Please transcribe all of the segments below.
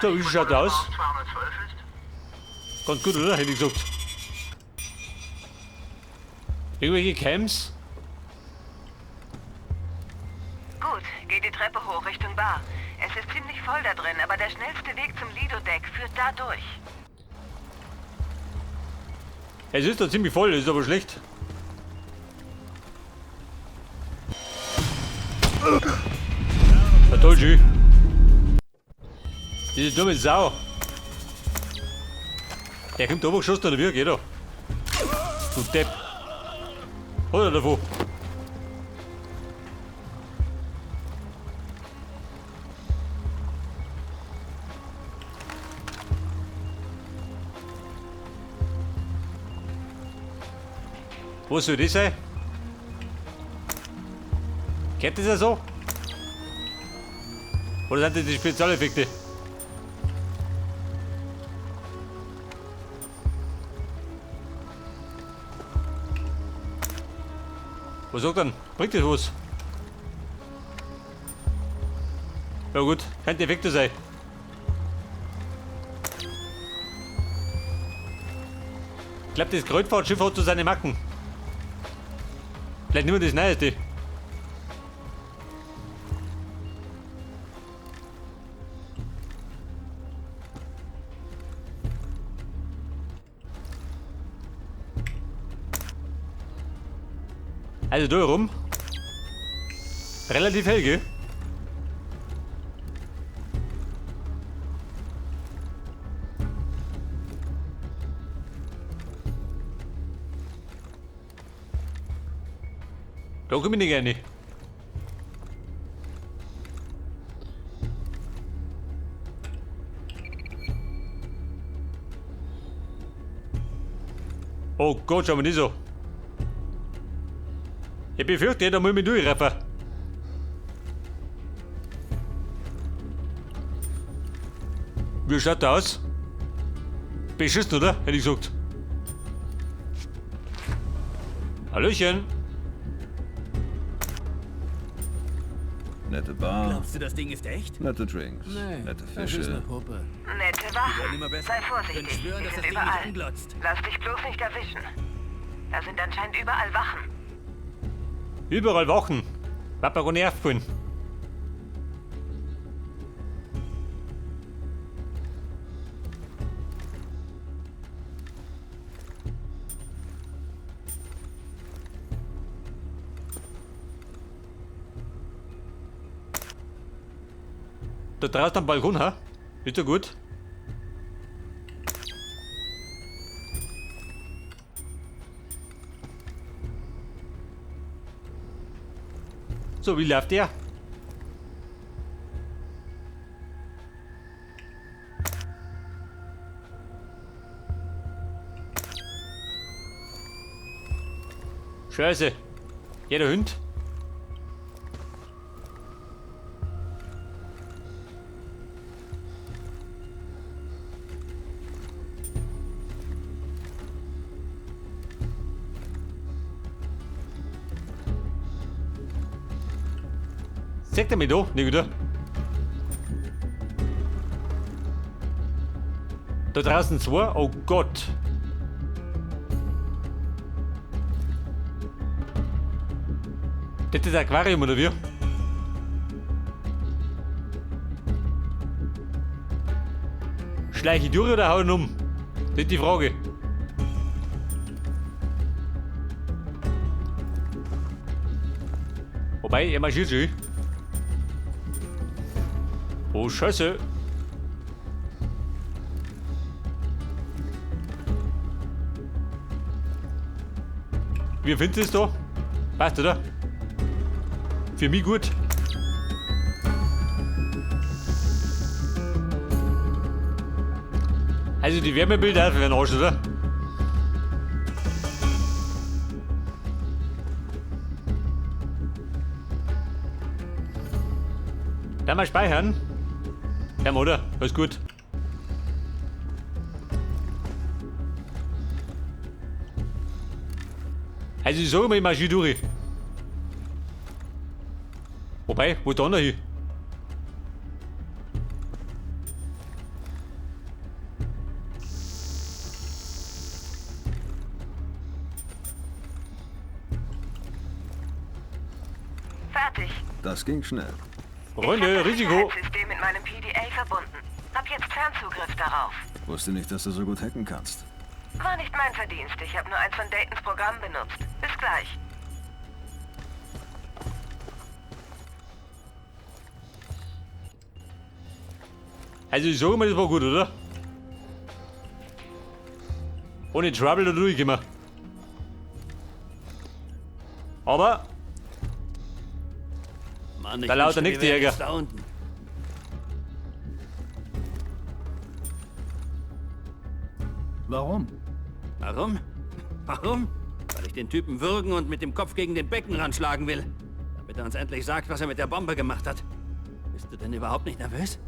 So, wie wo schaut aus? Raum 212 ist? Ganz gut, oder? Hätte ich gesagt. Irgendwelche Camps? Gut, geh die Treppe hoch Richtung Bar. Es ist ziemlich voll da drin, aber der schnellste Weg zum Lido-Deck führt da durch. Es ist da ziemlich voll, ist aber schlecht. Na toll, schön. Diese dumme Sau. Der kommt oben geschossen oder wie? Geht doch. Du Depp. Hol er davon. Was soll das sein? Kennt das ja so? Oder sind das die Spezialeffekte? Was sagt denn? Bringt das was? Ja gut, könnte Effekte sein. Ich glaube, das Kreuzfahrtschiff hat so seine Macken. Vielleicht nur das Neueste. Also da rum. Relativ hell, gell? Da komm ich nicht rein. Oh Gott, schau mal nicht so. Ich befürchte, da muss ich mich durchraffen. Wie schaut der aus? Beschissen, oder? Hätte ich gesagt. Hallöchen. Nette Bar, Glaubst du, das Ding ist echt? nette Drinks, Nee, nette das ist eine Fische. Puppe. Nette Die Wachen. werden immer besser. Sei vorsichtig, Könnt schwören, die dass sind das Ding mich überall. anglotzt. Lass dich bloß nicht erwischen. Da sind anscheinend überall Wachen. Überall Wachen. Papa gar nicht aufgefallen. Da draußen am Balkon, ha? Ist ja gut. So, wie läuft der? Scheiße. Jeder Hund. Zeigt er mich da? Nicht wieder. Da draußen zwei? Oh Gott. Das ist Aquarium oder wie? Schleiche ich durch oder hau ich ihn um? Das ist die Frage. Wobei, er marschiert schon. Oh Scheiße. Wie findest du es da? Passt, oder? Für mich gut. Also die Wärmebilder für den Arsch, oder? Dann mal speichern. Ja, oder? Alles gut. Also ich sage mal, ich marschiere durch. Wobei, wo ist der andere hin? Das ging schnell. Freunde, Ich hab das Risiko. Sicherheitssystem mit meinem PDA verbunden. Hab jetzt Fernzugriff darauf. Wusste nicht, dass du so gut hacken kannst. War nicht mein Verdienst. Ich habe nur eins von Daytons Programm benutzt. Bis gleich. Also ich sage mal, das war gut, oder? Ohne Trouble da durchgekommen. Aber Mann, ich Da lauter wünschte, nächste wir wären Jäger. jetzt da unten. Warum? Warum? Warum? Weil ich den Typen würgen und mit dem Kopf gegen den Beckenrand schlagen will. Damit er uns endlich sagt, was er mit der Bombe gemacht hat. Bist du denn überhaupt nicht nervös?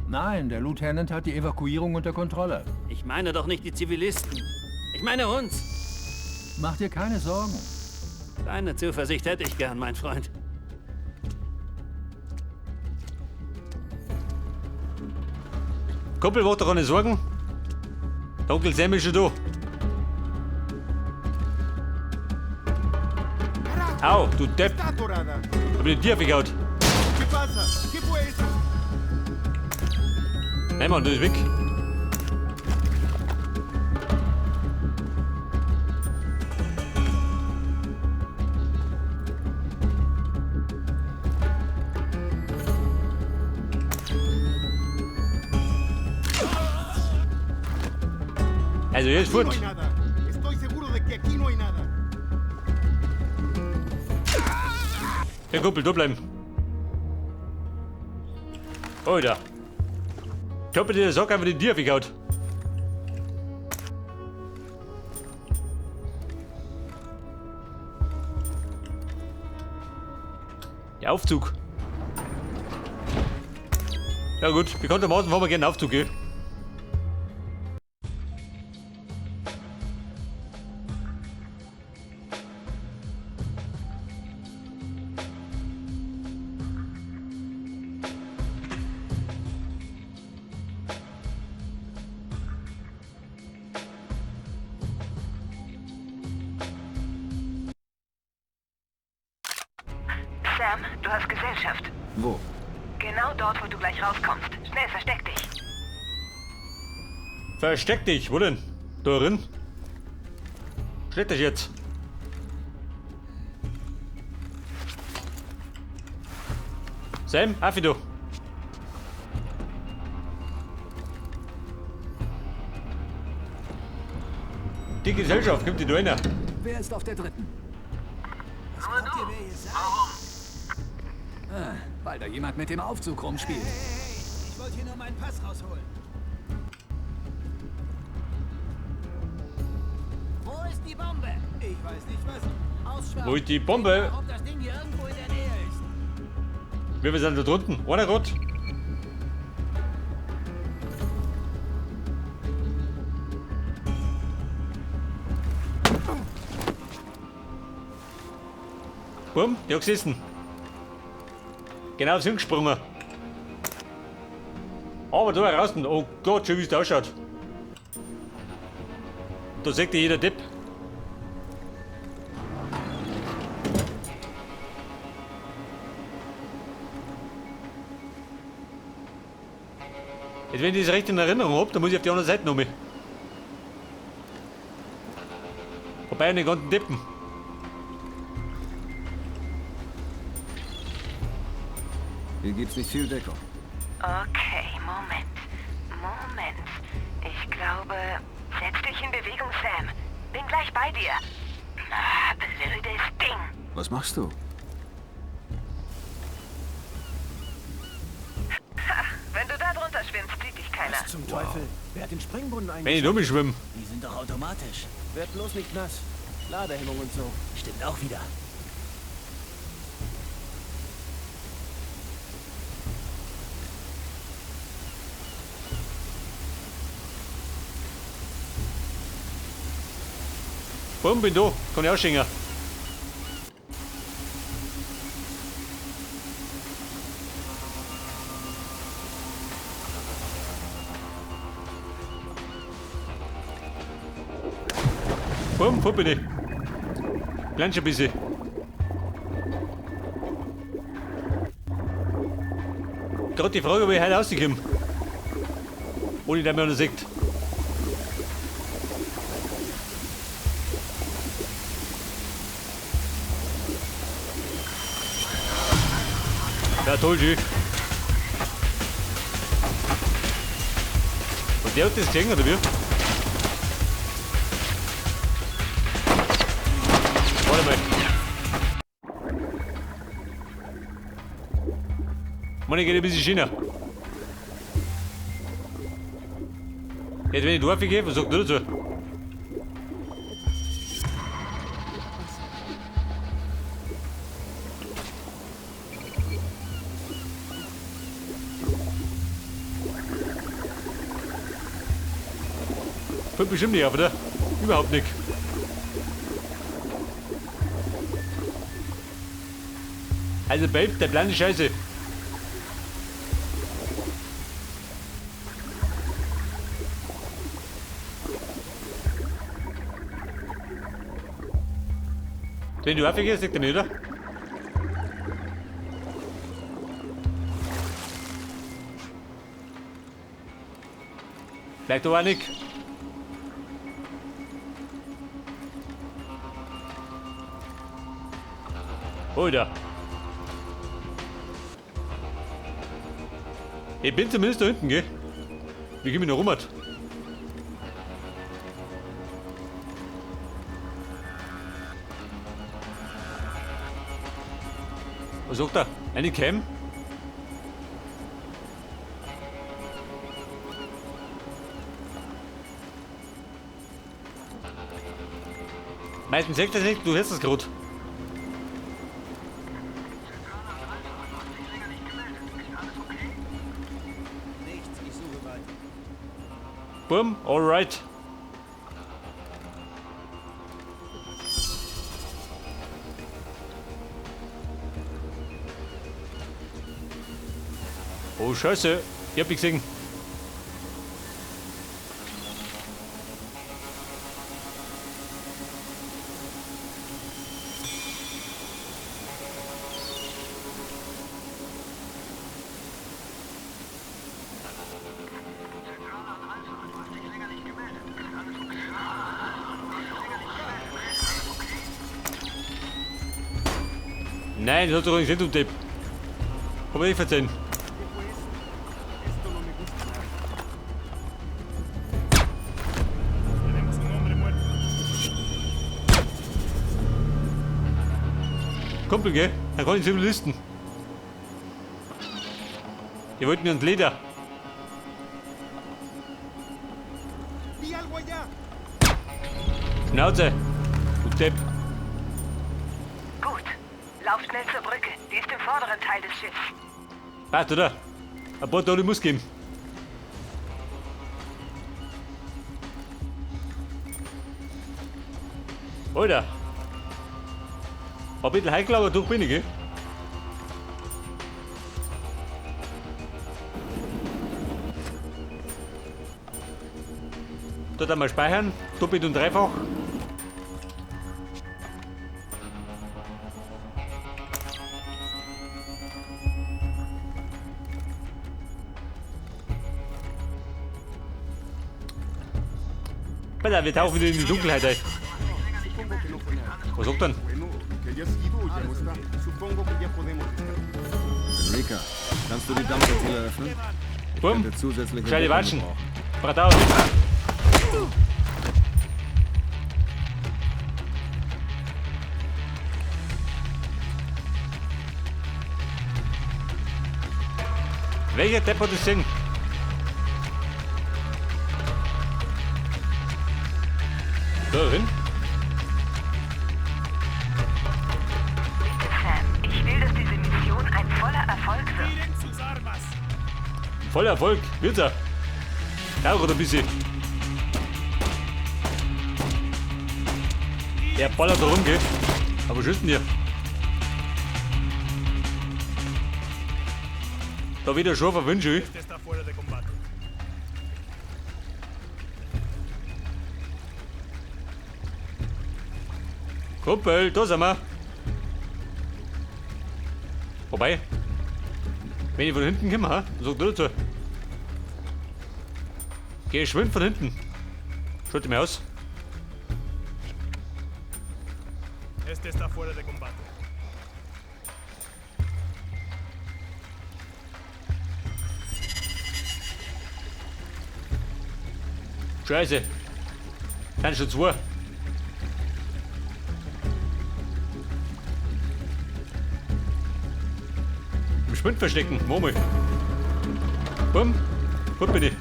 Nein, der Lieutenant hat die Evakuierung unter Kontrolle. Ich meine doch nicht die Zivilisten. Ich meine uns. Mach dir keine Sorgen. Deine Zuversicht hätte ich gern, mein Freund. Kumpel, mach dir keine Sorgen. Der Onkel Sam ist schon da. Au, du Depp. Está atorada. Hab ich die Tür weggehauen. ¿Qué pasa? ¿Qué fue eso? Nein, Mann, du bist weg. Also hier ist Aquí no fort. hay nada. Estoy seguro de que aquí no hay nada. Herr Kumpel, da bleiben. Alter. Ich hab dir der Sack einfach die Tür weggehauen. Der Aufzug. Ja gut, bekanntermaßen fahren wir gerne Aufzug, gell? Sam, du hast Gesellschaft. Wo? Genau dort, wo du gleich rauskommst. Schnell, versteck dich. Versteck dich, wo denn? Da drin? Versteck dich jetzt. Sam, auf du. Die Gesellschaft kommt die da rein. Wer ist auf der dritten? Nur du. Warum? Ah, weil da jemand mit dem Aufzug rumspielt. Ich wollte hier nur meinen Pass rausholen. Wo ist die Bombe? Ich weiß nicht, was. Ausschwärmen. Wo ist die Bombe? Ob das Ding hier irgendwo in der Nähe ist. Wir sind da drunten. Einer Gott. Bumm, der hat gesessen. Genau aufs hingesprungen. Aber da raus, oh Gott, schön wie es da ausschaut. Da sieht jeder Depp. Jetzt, wenn ich das recht in Erinnerung hab, dann muss ich auf die andere Seite nochmal. Vorbei an den ganzen Deppen. Hier gibt's nicht viel Deckung. Okay, Moment. Moment. Ich glaube... Setz dich in Bewegung, Sam. Bin gleich bei dir. Ah, blödes Ding. Was machst du? Ha, wenn du da drunter schwimmst, sieht dich keiner. Was zum Teufel? Wer hat den Springbrunnen Wenn ich eingeschaltet? schwimmen. Die sind doch automatisch. Werd bloß nicht nass. Ladehemmung und so. Stimmt auch wieder. Bumm, bin da. Kann ich ausschenken. Bumm, fort bin ich. Klein schon ein bisschen. Gerade die Frage, ob ich heute rauskomme. Ohne dass man noch sieht. Ja, toll, schön. Und der hat das gesehen, oder wie? Warte mal. Mann, ich geht ein bisschen schöner. Jetzt, wenn ich Dorf gehe, was sagt du dazu? Fällt bestimmt nicht auf, oder? Überhaupt nicht. Also Babe, der Plan ist scheiße. Wenn du aufgehst, sagt er nicht, oder? Vielleicht aber auch nicht. Alter. Ich bin zumindest da hinten, gell? Wie geh ich noch rum? Was sagt er? Eine Cam? Meistens sagt das nicht, du hörst das gerade. Boom, alright. Oh Scheiße, ich hab dich gesehen. Nein, das hat doch nicht gesehen, du Depp. Hab ich nicht verzeihen. Kumpel, gell? Dann kann ich Zivilisten. Die wollten mir ein Leder. Schnauze! Du Depp! Gut. Lauf schnell zur Brücke. Die ist im vorderen Teil des Schiffs. Passt, oder? Ein paar Tage muss geben. Alter! War ein bisschen heikel, aber durch bin ich, gell? Dort einmal speichern, doppelt und dreifach. Alter, wir tauchen wieder in die Dunkelheit ein. Was sagt denn? Enrica, kannst du die Dampfventile öffnen? Bumm. Gescheite Watschen. Bratau. Welcher Depp hat das gesehen? Da hin. Bitte, Sam. Ich will, dass diese Mission ein voller Erfolg wird. Voller Erfolg, wird's er. Dauert ein bisschen. Der ballert da rum, gell? Aber schießt denn hier? Da wieder schon verwünsche ich. Kumpel, da sind wir. Vorbei. Wenn ich von hinten komme, ha? Was sagt du dazu? Geh schwind von hinten. Schalte mich aus. Este está fuera de combate. Scheiße. Sind schon zwei. Im Spind verstecken. Murmel. Bumm. Gut bin ich.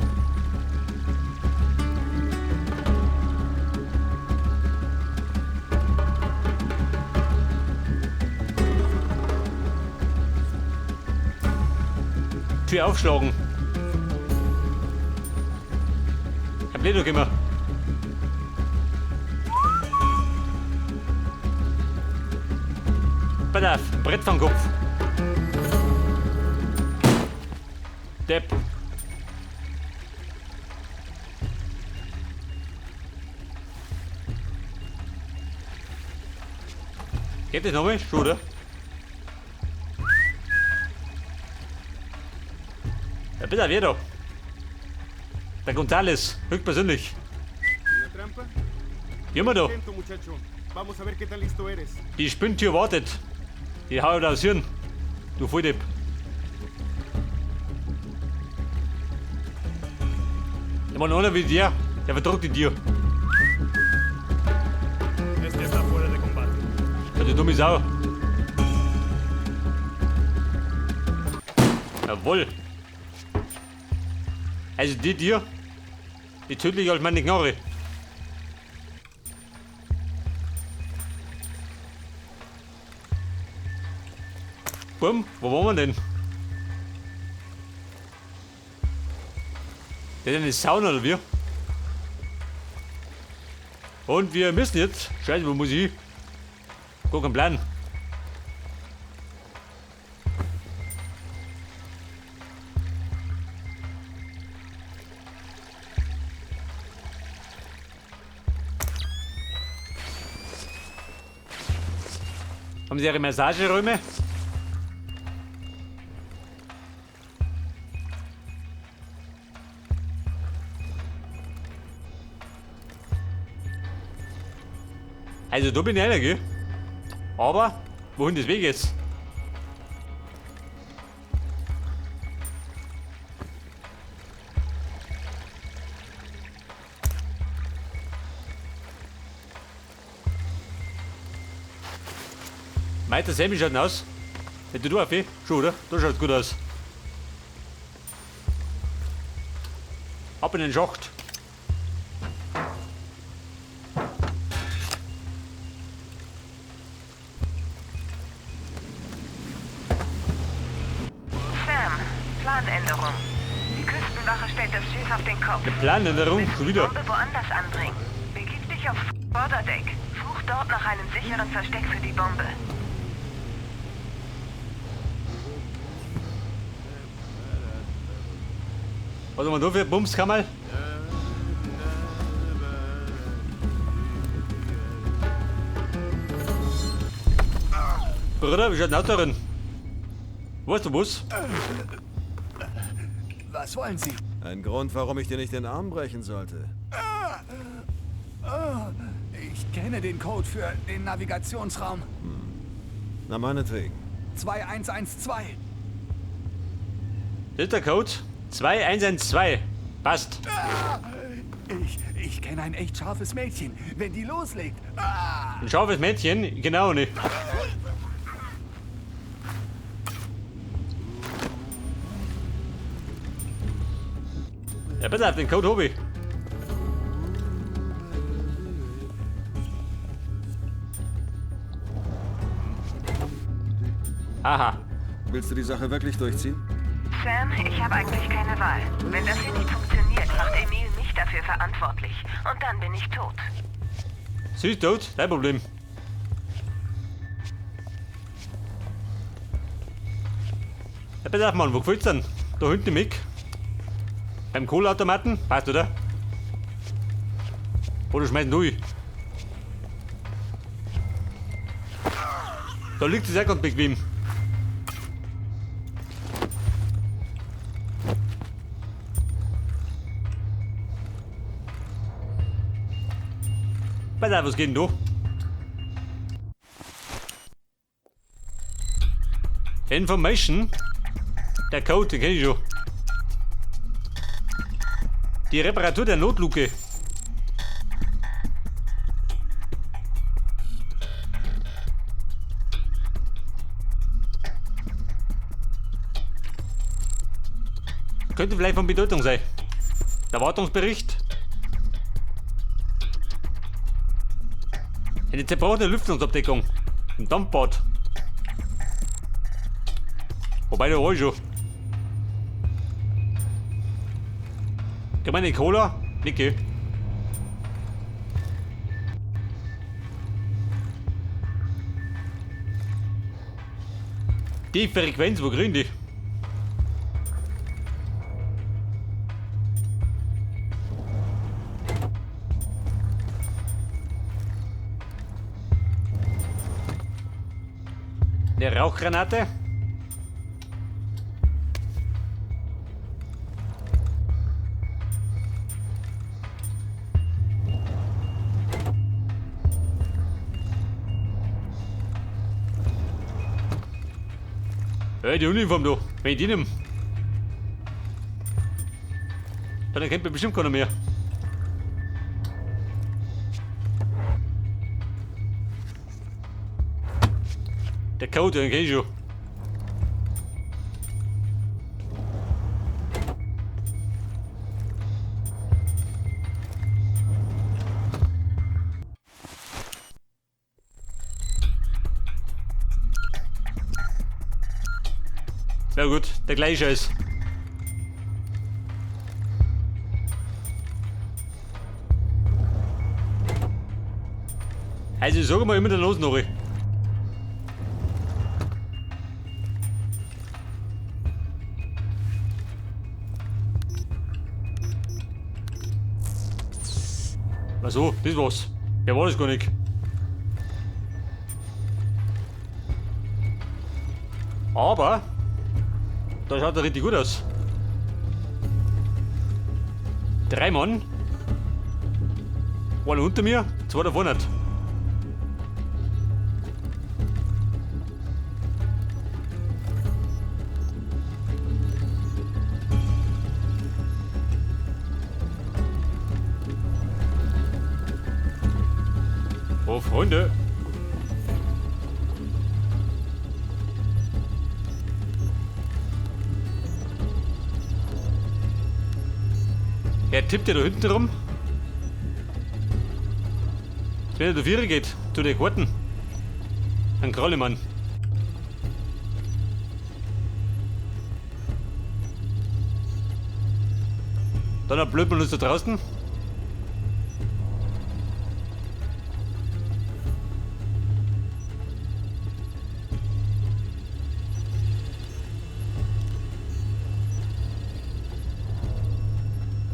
Tür aufschlagen. Kein Blöd immer. Pass auf, ein Brett vom Kopf. Depp. Geht das nochmal? Schon, oder? Ja, bitte, wer da? Der Gonzales, höchstpersönlich. ¿Una trampa? Immer da. Atento, muchacho. Vamos a ver qué tan listo eres. Die Spinntür wartet. Die hau ich da aus Hirn. Du Volldepp. Ich meine, einer wie der, der verdruckt die Tür. Este está fuera de combate. Ja, die dumme Sau. Jawohl. Also die Tür, die tödlich als meine Knarre. Bumm, wo waren wir denn? Das ist eine Sauna oder wie? Und wir müssen jetzt. Scheiße, wo muss ich hin? Gar keinen Plan. Haben Sie Ihre Massageräume? Also da bin ich einer, gell? Aber wohin das Weg jetzt? Weiter Sammy schaut aus. Wenn du auf, schon, oder? Da schaut gut aus. Ab in den Schacht. Sam, Planänderung. Die Küstenwache stellt das Schiff auf den Kopf. Eine Planänderung? Du Schon wieder. Die Bombe woanders anbringen. Begib dich aufs Vorderdeck. Such dort nach einem sicheren Versteck für die Bombe. Was haben wir da für Bumskammerl? Bruder, wie schaut denn aus darin? Weißt du was? Was wollen Sie? Ein Grund, warum ich dir nicht den Arm brechen sollte. Ich kenne den Code für den Navigationsraum. Na, meinetwegen. 2112. Das ist der Code. 2112. Passt. Ich kenne ein echt scharfes Mädchen. Wenn die loslegt. Ein scharfes Mädchen? Genau nicht. Ja, bitte, den Code hab ich. Aha. Willst du die Sache wirklich durchziehen? Sam, ich habe eigentlich keine Wahl. Wenn das hier nicht funktioniert, macht Emil mich dafür verantwortlich. Und dann bin ich tot. Sie ist tot, dein Problem. Ja, pass auf, Mann, wo gefällt's denn? Da hinten im Eck. Beim Kohleautomaten? Passt, oder? Oder schmeißen du? Da liegt es auch ganz bequem. Pass auf, was geht denn da? Information? Der Code, den kenn ich schon. Die Reparatur der Notluke. Könnte vielleicht von Bedeutung sein. Der Wartungsbericht. Eine zerbrochene Lüftungsabdeckung. Im Dampfbad. Wobei, da war ich schon. Gib mir eine Cola? Nicke. Die Frequenz, wo kriegen die? Eine Rauchgranate? Hey, die Uniform da, wenn ich die nehm, dann erkennt mich bestimmt keiner mehr. Der Code, den kenn ich schon. Na gut, der gleiche ist. Also ich sage mal immer der Los noch. Ach so, das war's. Wer war das gar nicht? Aber da schaut er richtig gut aus. 3 Mann. Einer unter mir, 2 da vorne. Oh, Freunde. Er tippt ja da hinten rum. Wenn er da Viere geht, zu den Karten. Ein Krallemann. Dann blöd man uns da draußen.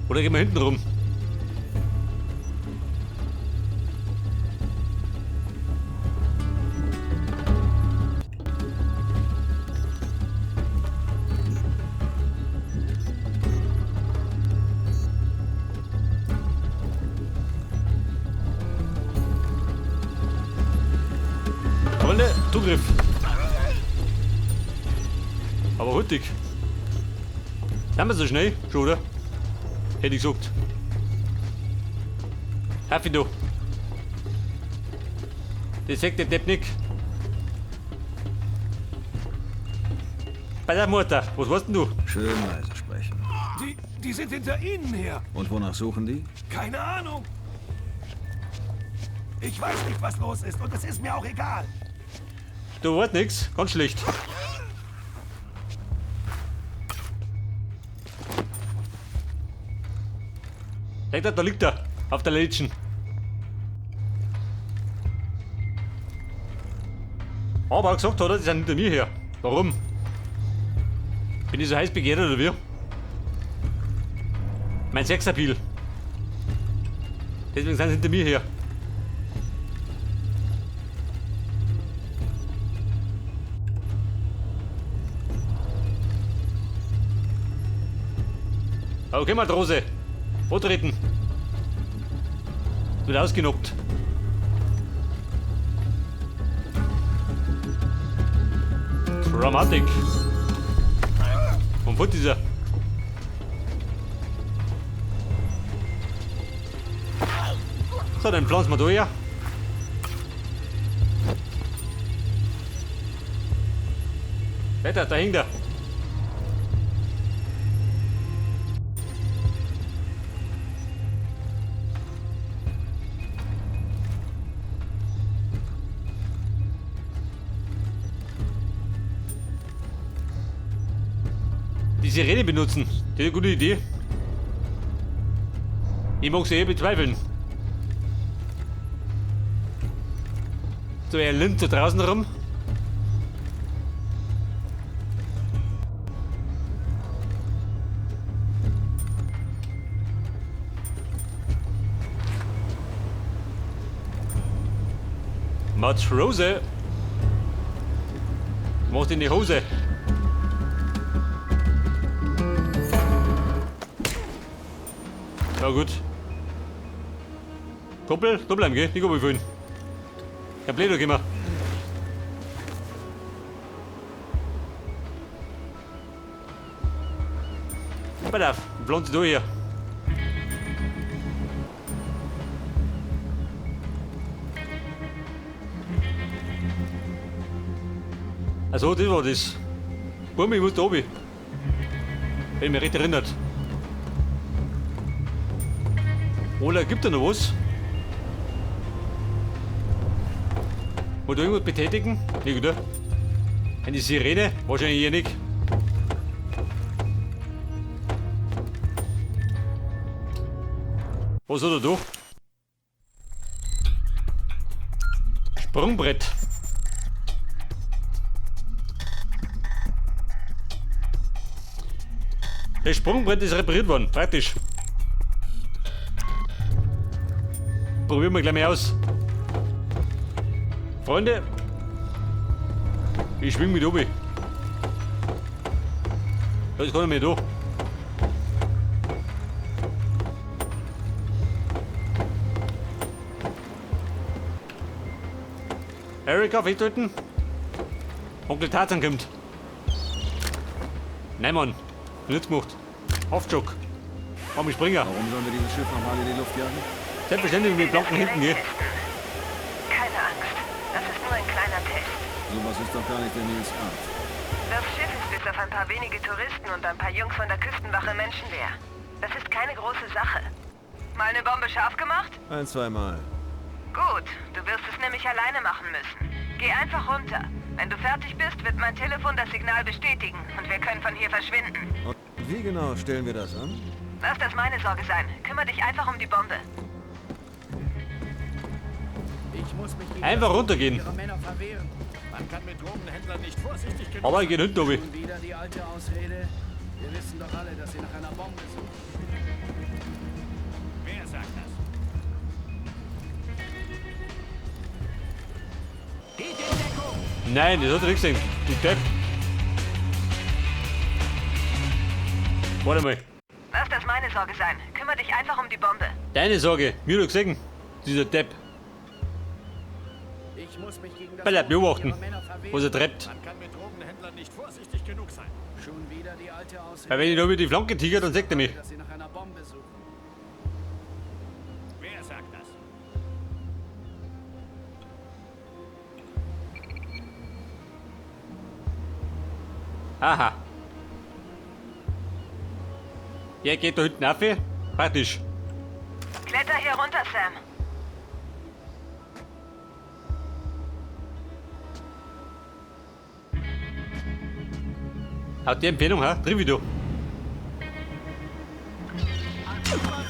Oder gehen wir hinten rum? Freunde, Zugriff. Aber hurtig. Sind wir so schnell? Schon, oder? Hätte ich gesagt. Happy du. Das sagt der Depp nicht. Bei der Mutter, was weißt denn du? Schön leise sprechen. Die sind hinter Ihnen her. Und wonach suchen die? Keine Ahnung. Ich weiß nicht, was los ist und es ist mir auch egal. Du weißt nix, ganz schlecht. Da liegt er, auf der Lädchen. Aber gesagt hat er, die sind hinter mir her. Warum? Bin ich so heiß begehrt oder wie? Mein Sexappeal. Deswegen sind sie hinter mir her. Okay, Matrose. Vortreten. Wird ausgenockt. Dramatik. Und wo dieser? So, dann pflanzen wir da her. Wetter, da hängt er. Die Sirene benutzen. Das ist eine gute Idee. Ich mag sie eh bezweifeln. So, er linnt da draußen rum. Matrose. Macht in die Hose. Ja gut. Kumpel, da bleiben, gell? Nicht runterfallen. Kein Blöder gehen wir. Pass auf, Pflanze da hier. Also, das war das. Burm, ich muss da oben. Wenn ich mich recht erinnert. Oder gibt da noch was? Wollt ihr irgendwas betätigen? Nicht, oder? Eine Sirene? Wahrscheinlich eher nicht. Was hat er da? Sprungbrett. Das Sprungbrett ist repariert worden, praktisch. Probieren wir gleich mal aus. Freunde, ich schwing mit oben. Das kann ich mir da. Erika, festhalten. Onkel Tarzan kommt. Nein, Mann. Nichts gemacht. Aufjock. Komm, ich springe. Warum sollen wir dieses Schiff nochmal in die Luft jagen? Selbstverständlich mit blanken Händen hier. Keine Angst. Das ist nur ein kleiner Test. Sowas ist doch gar nicht der Nils Art. Das Schiff ist bis auf ein paar wenige Touristen und ein paar Jungs von der Küstenwache menschenleer. Das ist keine große Sache. Mal eine Bombe scharf gemacht? Ein, zweimal. Gut, du wirst es nämlich alleine machen müssen. Geh einfach runter. Wenn du fertig bist, wird mein Telefon das Signal bestätigen und wir können von hier verschwinden. Und wie genau stellen wir das an? Lass das meine Sorge sein. Kümmere dich einfach um die Bombe. Ich muss mich gegen Einfach runtergehen. ihre Männer verwehren. Man kann mit Drogenhändlern nicht vorsichtig genug Aber ich geh hinten oben. Schon wieder die alte Ausrede. Wir wissen doch alle, dass sie nach einer Bombe suchen. Wer sagt das? Nein, das hat er nicht gesehen. Die Depp. Warte mal. Lass das meine Sorge sein. Kümmere dich einfach um die Bombe. Deine Sorge. Mir doch gesehen. Dieser Depp. Ich muss mich gegen das Bleib beobachten, ihrer Männer verwehren. was er treibt. Man kann mit Drogenhändlern nicht vorsichtig genug sein. Schon wieder die alte Ausrede. Weil wenn ich da über die Flanke tigert, dann sagt er mich. Dass sie nach einer Bombe suchen. Wer sagt das? Aha. Der geht da hinten auf. Praktisch. Kletter hier runter, Sam. Hat die Empfehlung, ha? Triff ich da.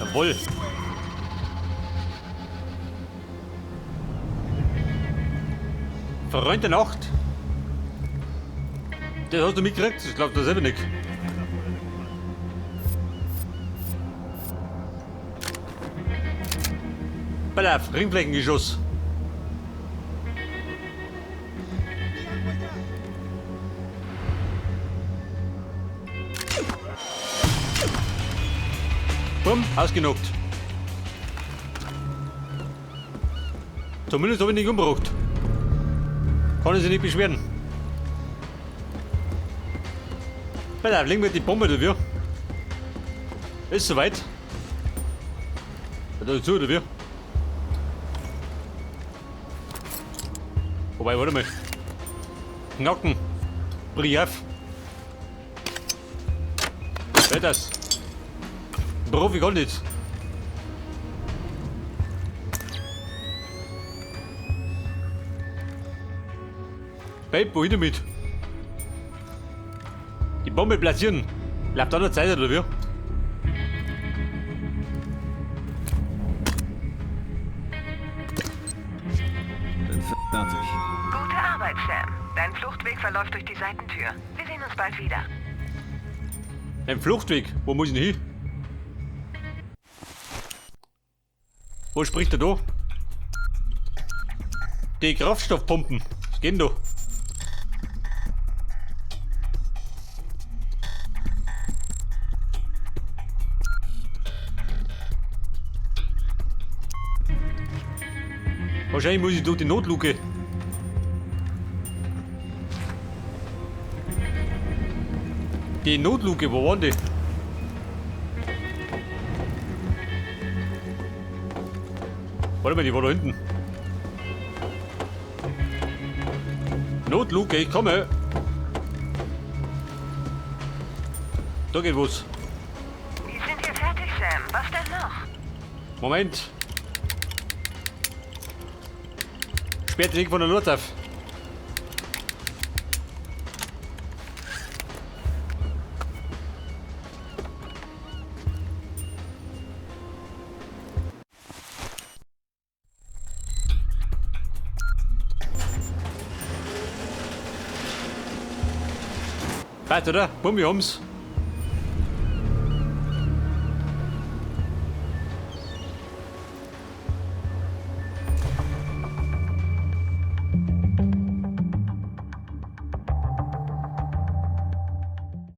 Jawohl. Freund der Nacht. Das hast du mitgekriegt? Das glaubt du selber nicht. Pass auf, Ringflächengeschoss. Bumm, ausgenockt. Zumindest habe ich nicht umgebracht. Kann ich sich nicht beschweren. Pass auf, legen wir die Bombe dafür. Ist soweit. Da zu, oder wie? Wobei, warte mal. Knacken. Brief. Wer das? Profi kann nicht. Babe, wohin damit? Die Bombe platzieren. Bleibt an der Zeit, oder wie? Bin fertig. Gute Arbeit, Sam. Dein Fluchtweg verläuft durch die Seitentür. Wir sehen uns bald wieder. Ein Fluchtweg? Wo muss ich denn hin? Wo spricht er da? Die Kraftstoffpumpen. Was geht denn da? Wahrscheinlich muss ich durch die Notluke. Die Notluke, wo waren die? Warte mal, die war da hinten. Notluke, ich komme. Da geht was. Wir sind hier fertig, Sam. Was denn noch? Moment. Sperrt den Weg von der Nord auf. Passt, oder? Bumm, wir haben's.